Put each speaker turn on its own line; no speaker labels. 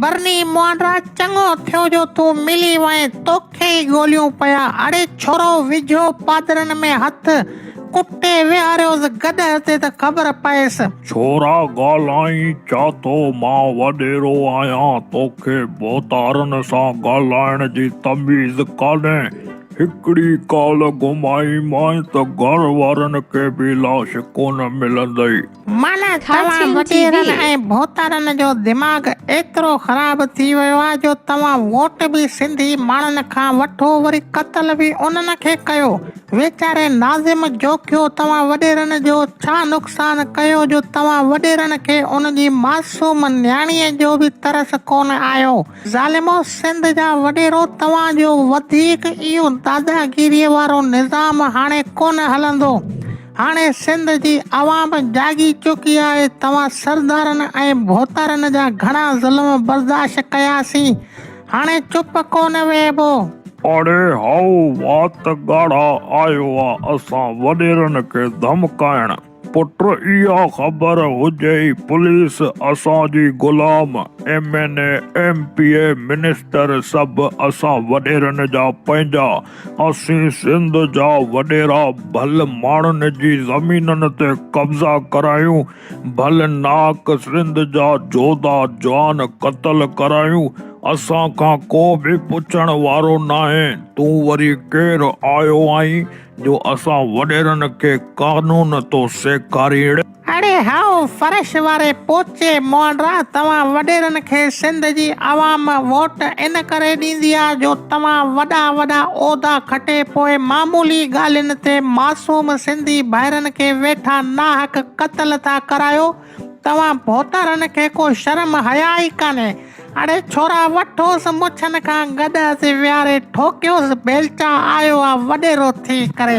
Bernie مهانڊا چڱو ٿيو جو تون ملي وئين توکي ئي ڳوليون پيا اڙي ڇورو وجهو پادرن ۾ هٿ ڪٽي ويهاريوس گڏهه تي ته خبر پئيس.
ڇورا ڳالهائين ڇا ٿو مان وڏيرو آهيان توکي ڀوتارن سان ڳالهائڻ جي تميز ڪانهي هڪڙي ڪال گهمائيمانء ته گهر وارن کي به لاش ڪونه ملندئي.
معنيٰ توهان وڏيرن ۽ ڀوتارن جو دماغ ايترو خراب ٿي ويو آ جو توهان ووٽ به سنڌي ماڻهن کان وٺو وري قتل به انهن کي ڪيو. ويچاري ناظم جوکيو توهان وڏيرن جو ڇا نقصان ڪيو جو توهان وڏيرن کي ان جي معصوم نياڻيء جو به ترس ڪونه آيو. ظالمو سنڌ جا وڏيرو توهان جو وڌيڪ اهو داداگيريء وارو نظام هاڻي ڪونه هلندو. هاڻي سنڌ جي عوام جاڳي چڪي آهي، توهان سردارن ۽ ڀوتارن جا گهڻا ظلم برداشت ڪياسين، هاڻي چپ ڪونه ويهبو.
اڙي هائو وات ڳاڙها آيو آ اسان وڏيرن کي ڌمڪائڻ. پٽ اها خبر هجئي پوليس اسان جي غلام، M N A, M P A, minister سڀ اسان وڏيرن جا پنهنجا. اسين سنڌ جا وڏيرا ڀل ماڻهن جي زمينن تي قبضا ڪرايون، ڀل ناحق سنڌ جا جوڌا جوان قتل ڪرايون، اسان کان ڪو به پڇڻ وارو ناهي، تون وري ڪير آيو آهين جو اسان وڏيرن کي قانون ٿو سيکارين.
اڙي هائو فرش واري پوچي مهانڊا توهان وڏيرن کي سنڌ جي عوام ووٽ ان ڪري ڏيندي آ جو توهان وڏا وڏا عهدا کٽي پوء معمولي ڳالهين تي معصوم سنڌي ڀائرن کي ويٺا ناحق قتل ٿا ڪرايو توهان ڀوتارن کي ڪو شرم حياء ئي ڪانهي اڙي ڇورا وٺوس مڇن کان گڏهه تي ويهاري ٺوڪيوس بيلچا آيو آ وڏيرو ٿي ڪري.